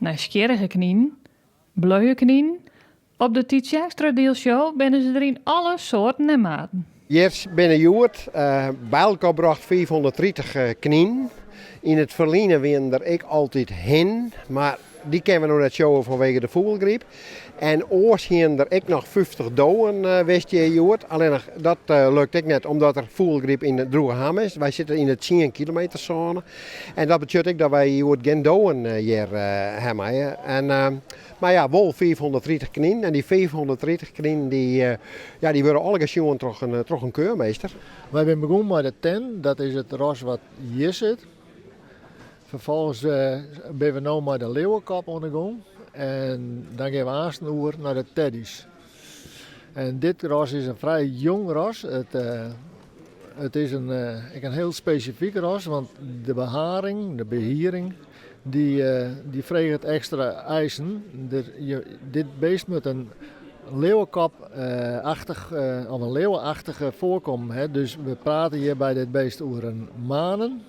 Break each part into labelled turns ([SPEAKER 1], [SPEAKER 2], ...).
[SPEAKER 1] Nijsgjirrige kninen, blije kninen. Op de Tytsjerksteradiel-show binne se der yn alle soarten en maten.
[SPEAKER 2] Hjir binne hjoed by elkoar brocht 530 kninen. Yn it ferline wienen der ek altyd hinnen, mar dy kinne we no net showen fanwege de fûgelgryp. En oars hienen der ek noch 50 dowen west hjir hjoed. Allinnich dat lukt ek net omdat der fûgelgryp yn Droegeham is. Wy sitte yn de 10 kilometer sône. En dat betsjut ek dat wy hjoed gjin dowen hjir ha meie. En, mar ja, wol 530 kninen. En dy 530 kninen dy, ja, dy wurde allegear sjoen troch in keurmeester.
[SPEAKER 3] Wy binne begûn mei de ten, dat is it ras wat hjir sit. Ferfolgens binne we no mei de leeuwenkop oan de gong en dan gean we aansten oer nei de teddy's. En dit ras is in frij jong ras. It, it is in, ek in hiel spesifyk ras, want de beharing, de behiering, dy, dy freget ekstra eisen. Der, je, dit beest moat in leeuwenkop-achtich of in leeuweachtige foarkommen ha. Dus we prate hjir by dit beest oer in manen,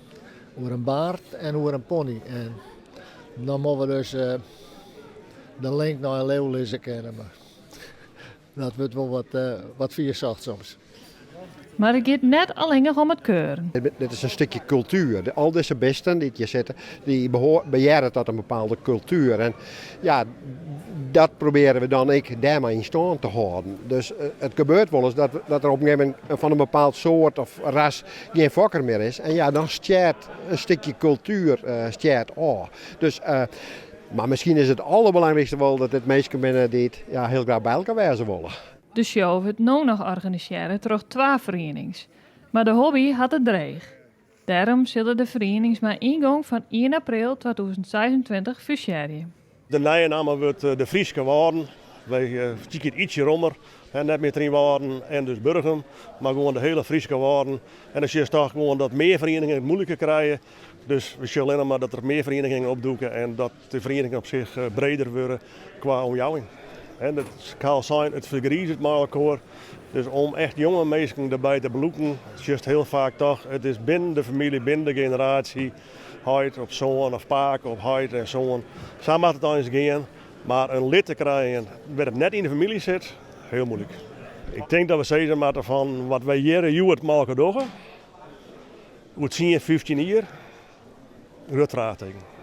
[SPEAKER 3] oer in baard en oer in pony. En dan moatte we dus de link nei in leeuw lizze kinne. Mar dat wurdt wol wat, wat fier socht soms.
[SPEAKER 1] Mar it giet net allinnich om it keuren.
[SPEAKER 2] Dit is in stikje kultuer. Al dizze bisten dy't hjir sitte, dy behearre tot in bepaalde kultuer. En ja, dat probearje we dan ek dêrmei yn stân te hâlden. Dus it gebeurt wolris dat der op in gegeven momint fan in bepaald soart of ras gjin fokker mear is. En ja, dan stjert in stikje kultuer stjert ôf. Dus, mar miskien is it alderbelangrykste wol dat dit minsken binne dy't ja, hiel graach by elkoar wêze wolle.
[SPEAKER 1] De show wurdt no noch organisearre troch twa ferienings, mar de hobby hat it dreech. Dêrom sille de ferienings mei yngong fan 1 april 2026 fusearje.
[SPEAKER 4] De nije namme wurdt de Fryske Wâlden. Wy sykje it ytsje rommer, net mear Trynwâlden en dus Burgum, mar gewoan de hiele Fryske Wâlden. En dan sjochst toch gewoan dat mear ferieningen it moeiliker krije. Dus we sjogge allinnich mar dat der mear ferieningen opdûke en dat de ferieningen op sich breder wurde kwa omjouwing. En dat ik ha al sein, it fergrizet mei elkoar. Dus om echt jonge minsken derby te belûken, sjochst hiel faak toch, it is binnen de famylje, binnen de generaasje, heit op soan of pake op heit en soan. Sa moat it eins gean. Mar in lid te krijen wêr't it net yn de famylje sit, hiel muoilik. Ik tink dat we sizze moatte fan wat wy hjir hjoed mei elkoar dogge, oer 10, 15 jier, grut fraachteken.